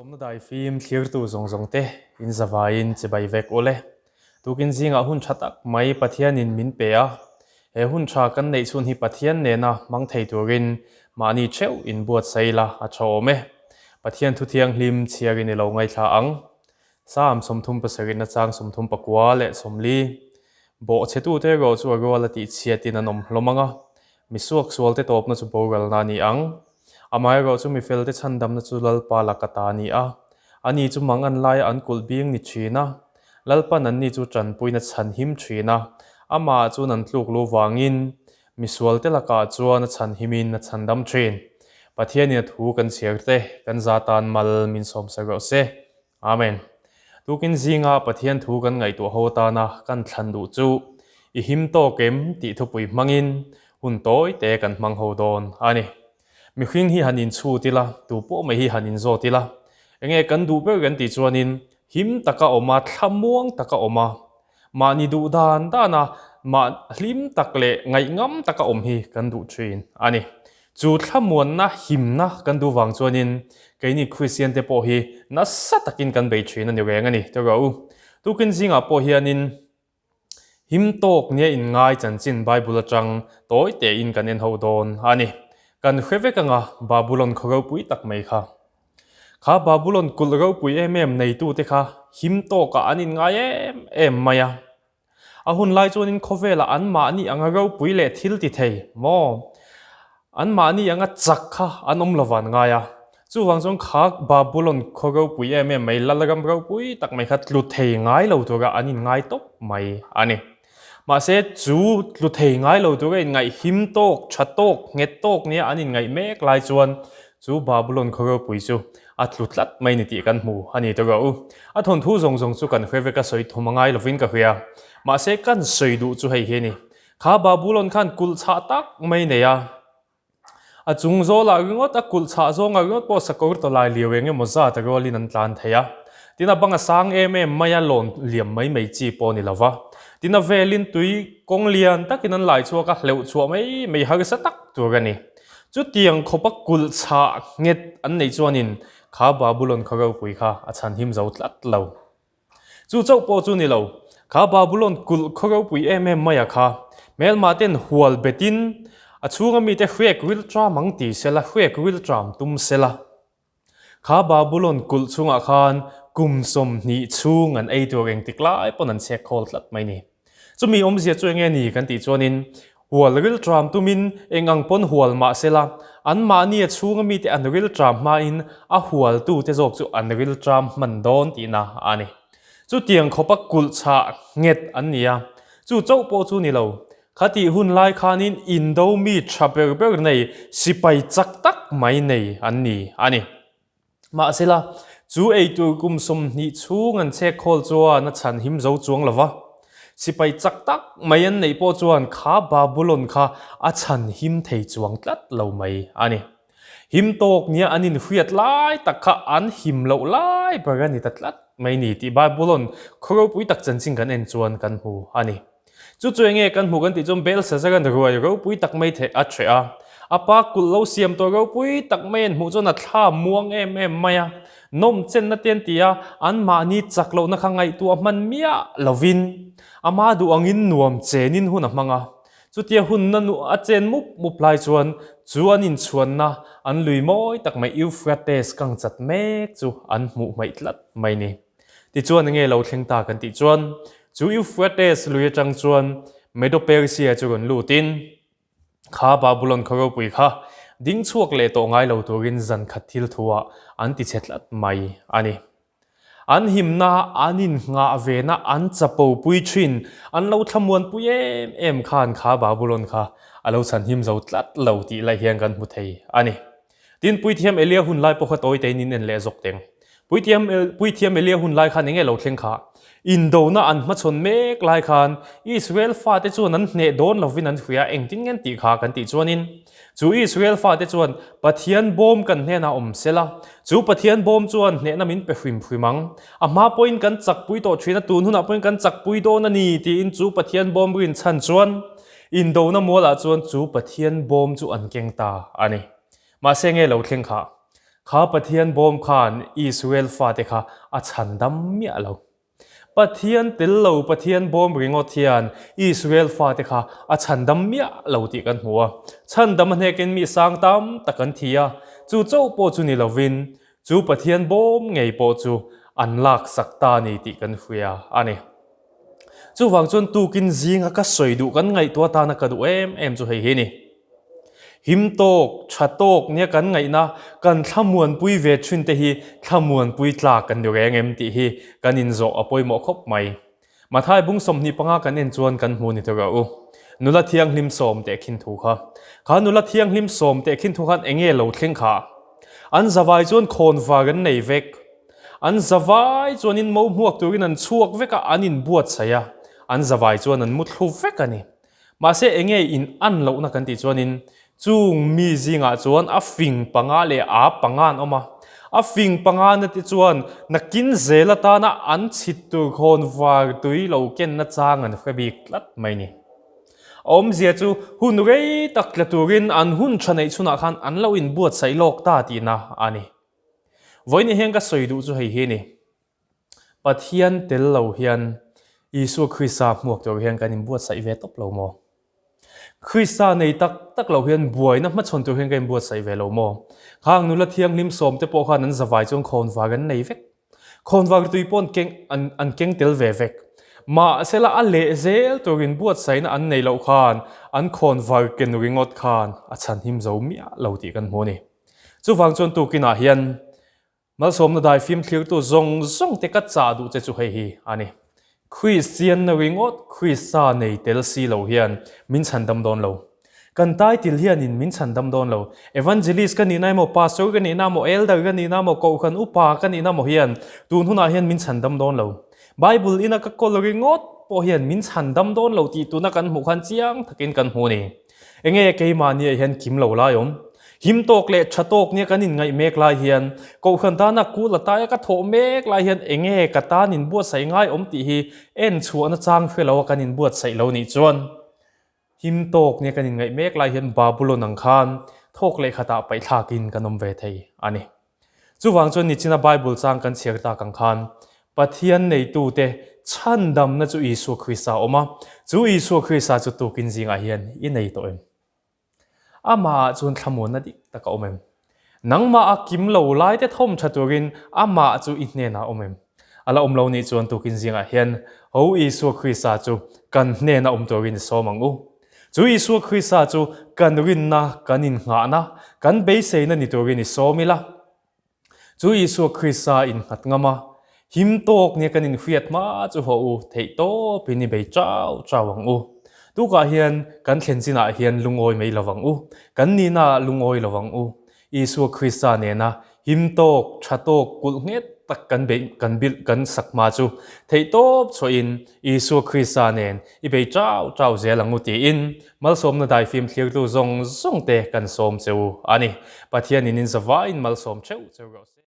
Malsawmna daifim thlirtu zawng zawng te in zavaiin chibai vek ule. Tukin zingah hun tha tak mai Pathianin min pe a, he hun tha kan neih chhun hi Pathian nena hmang thei turin mahni theuh in buatsaih la a tha awm e. Pathian thu thianghlim chhiarin i lo ngaithla ang. Psalm 37 na chang 39 leh 40. Bawhchhetute erawh chu a rual a tihchhiatin an awm hlawm ang a, mi suaksualte tawpna chu boralna a ni ang. Amaherawh chu mi felte chhandamna chu Lalpa laka ta a ni a, ani chu mang an laia an kulh bing ni thin a, Lalpan anni chu tanpuina chhan him thin a, amah chuan an tluk lu vangin misualte lakah chuan a chhan himin a chhandam thin. Pathianin a thu kan chhiar te kan za tan mal min sawmsak rawh se. Amen. Tukin zinga Pathian thu kan ngaihtuah ho atana kan thlan duh chu i him tawk em tih thupui hmangin hun tawi te kan hmang ho dawn a ni. Mihring hi han inchhut ila, tu pawh mai hi han inzawt ila, enge kan duh ber kan tih chuanin him taka awm a, thlamuang taka awm a, mahni duh dan dana mah hlim tak leh ngaihngam taka awm hi kan duh thin a ni. Chu thlamuanna himna kan duh vang chuanin keini Kristian te pawh hi nasa takin kan bei thin a ni reng a ni tawh rawh u. Tukin zingah pawh hianin him tawk nia inngai chanchin Bible atang tawi tein kan en ho dawn a ni. Kan hre vek anga Babulon khaw ropui tak mai kha. Kha Babulon kulh ropui em em neitute kha him tawkah an inngai em em mai a. A hun lai chuanin khawvelah anmahni anga ropui leh thil ti thei maw? Anmahni anga chak kha an awm lo van ngai a. Chuvang chuan kha Babulon khaw ropui em em mai, Lalram ropui tak mai kha tlu thei ngai lo tura an inngai tawp mai a ni. Mahse chu tlu thei ngai lo tura inngaih him tawk, tha tawk, nghet tawk nia an inngaih mek lai chuan chu Babulon khaw ropui chu A tlu tlat mai ni tih kan hmu a ni tawh rawh u. A thawnthu zawng zawng chu kan hre vek a sawi thum a ngai lovin ka hria. Mahse kan sawi duh chu hei hi a ni. Kha Babulon khan kulh chhah tak mai nei a. A chung zawlah ringawt a kulh chhah zawnga ringawt pawh sakawr tawlai liau eng emaw zat a rualin an tlan thei a. Tin a bang a sang em em mai a lawn liam mai mai chi pawh a ni lova. Tin a velin tui kawng lian takin an lai chhuak a hleuh chhuah mai mai harsa tak tur a ni. Chutiang khawpa kulh chhah nghet an neih chuanin kha Babulon khaw ropui kha a chhanhim zo tlat lo. Chu chauh pawh chu ni lo, kha Babulon kulh khaw ropui em em maia kha hmelma ten hual betin a chhunga mite hrek ril tram ang ti sela, hrek ril tram tum sela. Kha Babulon kulh chungah khan kum 20 chhung an ei tur engtik lai pawn an chhek khawl tlat mai ni. Chumi awmzia chu enge ni kan tih chuanin hual rilṭam tumin eng ang pawn hual mah sela anmahni a chhunga mite an rilṭam hmain a hualtute zawk chu an rilṭam hman dawn tihna a ni. Chutiang khawpa kulh chhah nghet an ni a, chu chauh pawh chu ni lo. Khatih hun lai khanin indo mi tha ber ber nei, sipai chak tak mai nei an ni a ni. Mahsela, chu eitur kum 20 chhung an chhek khawl chuan a chhan him zo chuang lo va. Sipai chak tak mai an neih pawh chuan kha Babulon kha a chhan him thei chuang tlat lo mai a ni. Him tawk nia an inhriat lai tak kha an him loh lai ber a ni ta tlat mai ni tih Babulon khaw ropui tak chanchin kan en chuan kan hmu a ni. Chu chu enge kan hmu kan tih chuan Belshazzar-a'n ruai ropui tak mai theih a ṭheh a. A pa kulh lo siam tawh ropui tak mai an hmuh chuan a thla muang em em mai a. Nawm chenna te an ti a, anmahni chak lohna kha ngaihtuah hman miah lovin ama duh angin nuam chenin hun a hmang a. Chutia hunna nu a chen mup mup lai chuan chu an inchhuanna an lui mawi tak mai Euphrates kang chat mek chu an hmuh hmaih tlat mai ni. Tichuan enge lo thleng ta kan tih chuan chu Euphrates lui atang chuan Medo-Persia chu rawn lutin kha Babulon khaw ropui kha ding chhuak leh tawh ngai lo turin zan khat thil thuah an ti chhe tlat mai a ni. An himna, an innghah vena an chapo pui thin, an lo thlamuanpui em em khan kha Babulon kha a lo chhanhim zo tlat lo tih lai hian kan hmu thei a ni. Tin, Puithiam Elia hun lai pawh kha tawi tein in en leh zawk teng. Puithiam Puithiam Elia hun lai khan enge lo thleng kha? Indona an hmachhawn mek lai khan Israel fate chuan an hneh dawn lovin an hria engtin nge an tih kha kan tih chuanin chu Israel fate chuan Pathian bawm kan hnenah awm sela, chu Pathian bawm chuan hnehna min pe hrim hrim ang. A hma pawhin kan chakpui tawh thin a, tun hunah pawhin kan chakpui dawn a ni tiin chu Pathian bawm rinchhan chuan Indona mualah chuan chu Pathian bawm chu an keng ta a ni. Mahse nge lo thleng kha? Kha Pathian bawm khan Israel fate kha a chhandam miah lo. Pathian tel lo Pathian bawm ringawt hian Israel fate kha a chhandam miah lo tih kan hmu a. Chhandam a hnekin mi sang tam tak an thi a, chu chauh pawh chu ni lovin chu Pathian bawm ngei pawh chu an laksak ta ni tih kan hria a ni. Chuvang chuan tukin zinga ka sawi duh kan ngaihtuah atana ka duh em em chu hei hi a ni. Him tawk, tha tawk nia kan ngaihna kan thlamuanpui ve thin te hi thlamuanpui tlak kan ni reng em tih hi kan inzawh a pawimawh khawp mai. Mathai bung 25 kan en chuan kan hmu ni tur a u. Nula thianghlim sawm teh khin thu kha. Kha nula thianghlim sawm teh khin thu khan enge lo thleng kha? An zavai chuan khawnvar an nei vek. An zavai chuanin mo hmuak turin an chhuak vek a, an inbuatsaih a, an zavai chuan an muthlu vek a ni. Mahse enge in an lohna kan tih chuanin chung mi zingah chuan a fing panga leh a panga an awm a. A fing panga na te chuan nakin zel atana an chhit tur khawn var tui lo kenna chang an hre bik tlat mai ni. A awmzia chu hun rei tak tla turin an hun tha neih chhunah khan an lo inbuatsaih lawk ta tihna a ni. Vawiin hian ka sawi duh chu hei hi a ni. Pathian tel lo hian Isua Krista hmuak tur hian kan inbuatsaih ve tawp lo maw? Krista nei tak tak lo hian buaina hmachhawn tur hian kan inbuatsaih ve lo maw? Khang nula thianghlim sawmte pawh khan an zavai chuan khawnvar an nei vek. Khawnvar tui pawh an keng an an keng tel ve vek. Mahsela a leh zel tur inbuatsaihna an nei loh khan an khawnvar ken ringawt khan a chhanhim zo miah lo tih kan hmu a ni. Chuvang chuan tukinah hian Malsawmna dai fimthlirtu zawng zawng te ka chah duh che chu hei hi a ni. Kristianna ringawt Krista nei tel si lo hian min chhandam dawn lo. Kan title hianin min chhandam dawn lo. Evangelist ka nihna emaw, Pastor ka nihna emaw, Elder ka nihna emaw, Kohhran Upa ka nihna emaw hian tun hunah hian min chhandam dawn lo. Bible ina ka kawl ringawt pawh hian min chhandam dawn lo tih tuna kan hmuh khan chiang takin kan hmu a ni. Enge keimahniah hian kim lo lai awm? Him tawk leh tha tawk nia kan inngaih mek lai hian, Kohhran tana kul a taia ka thawh mek lai hian enge ka tan inbuatsaih ngai awm tih hi en chhuahna chang hre lo a kan inbuatsaih lo nih chuan him tawk nia kan inngaih mek lai hian Babulon ang khan thawk leh khatah paihthlakin kan awm ve thei a ni. Chuvang chuan nichina Bible chang kan chhiar tak ang khan Pathian neitute chhandamna chu Isua Krista a awm a, chu Isua Krista chu tukin zingah hian i nei tawh em? Amahah chuan thlamuanna dik tak a awm em? Nangmah a kim lo laite thawm tha turin amah chu i hnenah a awm em? A la awm lo nih chuan tukin zingah hian Ho Isua Krista chu kan hnena awm turin i sawm ang u. Chu Isua Krista chu kan rinna, kan innghahna, kan beiseina ni turin i sawm ila. Chu Isua Krista innghat ngam a, him tawk nia kan inhriat hma chu haw u theih tawpin i bei chau chau ang u. Tukah hian kan thlen chinah hian lungawi mai lo vang u, kan nihnaah lungawi lo vang u. Isua Krista nena him tawk, tha tawk, kulh nghet tak kan beih kan bilh kan sak hma chu theih tawp chhuahin Isua Krista nen i bei chau chau zel ang u tiin Malsawmna daifim thlirtu zawng zawng te kan sawm che u a ni. Pathianin in zavaiin malsawm theuh cheu rawh se.